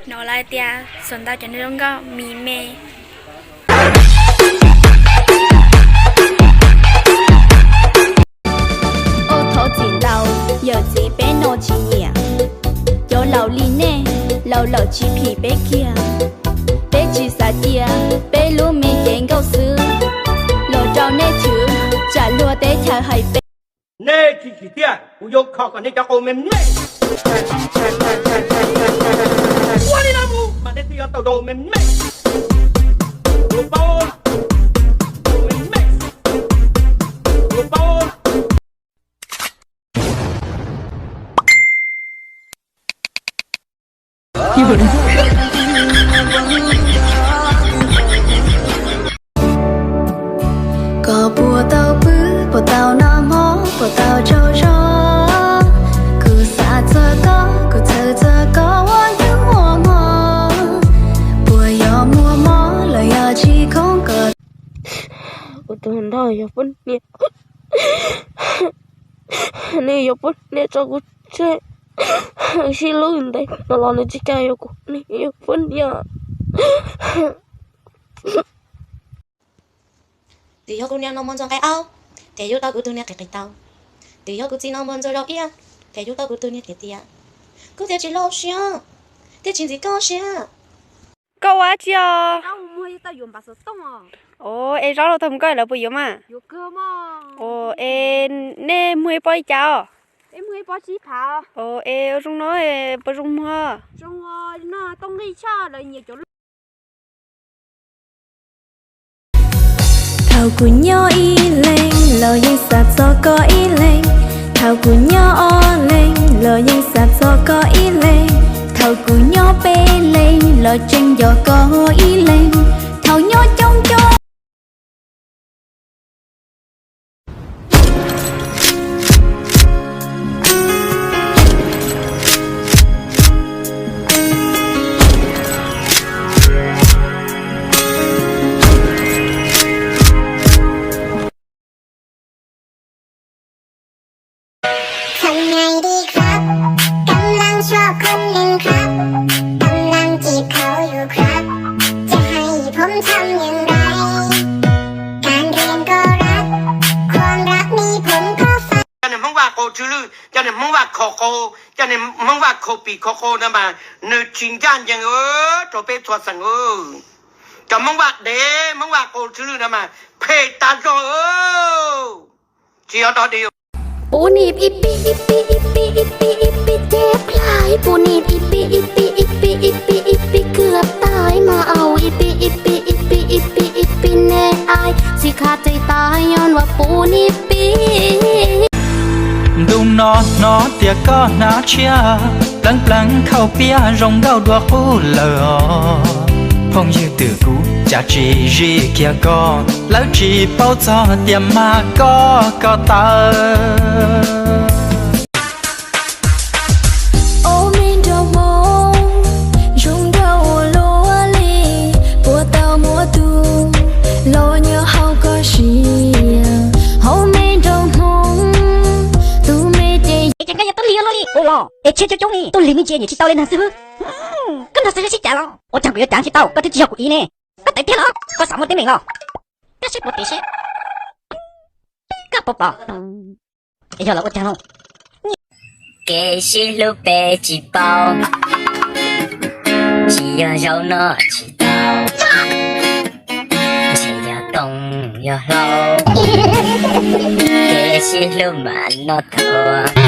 Hnov lawv tias xuas ntau cov neeg zoo nkauj me me. Ua thov txim ntau, yawm txiv peb no tsis nyiam cov laus li nej, laus lawm tsis phim peb kiag. Peb tsis xav cia peb lub me cev nkauj xwb los rau nej chwv, tsam luag teb chaws hais peb. Nej tsis tsim txiaj, kuv yuav kho kom nej cov qau me me. Ua li no mus mas nej thiaj yuav tau zoo me me. Kuv paub, me me. Kuv paub. Koj puas tau pw, puas tau noj mov, puas tau tsaug zog? Kuv xav txog koj, kuv txhawj txog koj ua ntej ua hmo. Puas yog muaj mob los yog tsis khoob koj? Kuv tus hluas nraug yog poj niam, nws yuav poj niam tso kuv tseg, sib hlub ntev no los nws tsis kam yuav kuv, nws yuav poj niam. Twb yog kuv niam no muaj ntxuav nqaij aub, thiaj yug tau kuv tus niam qis qis taub. Twb yog kuv txiv no muaj ntxuav zaub iab, thiaj yug tau kuv tus niam tiav tiab. Kuv thiaj tsis loj siab, thiaj tsis ntxim koj siab. Koj ua dab tsi os? Os, es zaub los tau mus koj lawv puas yuav mas? Os, es nej muag ib pob li cas os? Os, es ua zoo no puas zoo muag? Thaum kuv nyob ib leeg los yeej xav txog koj ib leeg. Thaum kuv nyob ob leeg los yeej xav txog koj ib leeg. Thaum kuv nyob peb leeg los tseem nco koj ib leeg. Thaum nyob coob coobครับ กำลังชอบคนหนึ่งครับ กำลังจีบเขาอยู่ครับ จะให้ผมทำอย่างไร การเรียนก็รัก ความรักนี้ผมก็ฝัน Cov niag Hmoob vaj qau tsw lwj, cov niag Hmoob vaj khau qau, cov niag Hmoob vaj khau pim khau qau ntawd mas nws tsis ncaj ncees rau peb txhua xeem. Cov Hmoob vaj dev, Hmoob vaj qau tsw lwj ntawd mas phem tas zog. Tsis yog dog dig. Pub nws ib pib ib pib ib pib ib pib ib pib thiab plab, pub nws ib pib ib pib ib pib ib pib ib pib เกือบตาย mas au ib pib ib pib ib pib ib pib ib pib แน่อาย tsis khav tes tas ย้อนว่า pub nws ib pib. Ntu no hnov tias koj hnav tshiab, pleev pleev khauj piab zoo nkauj dua qub lawm os. Phooj ywg twm kuv cas tsis zij kiag koj, lawv tsis paub txog tias mag koj ko taw. Ob me nraug hmoob zoo nkauj ua luaj li, puas tau muaj tus los nyob hauv koj siab. Ob me nraug hmoob, tus me ces, es ces nkaj yog tub lig ua luaj li. Ua los es tshiab coob coob li, tub lig me ntsis nyiam tsis tau li nag xwb. Koj nrog xav zaj sib cav los ua caag kuv yuav cav tsis tau, koj twb tsis yog kuv ib ne. Koj teb tiag los koj xav muaj teeb meem los. Koj sib puas piv seb koj puas pom. Es yog los ua caag los? Kev sib hlub peb tsis paub, tsis yog zaub noj tsis tau, ntshe yog tooj yog hlau, kev sib hlub mas noj tau.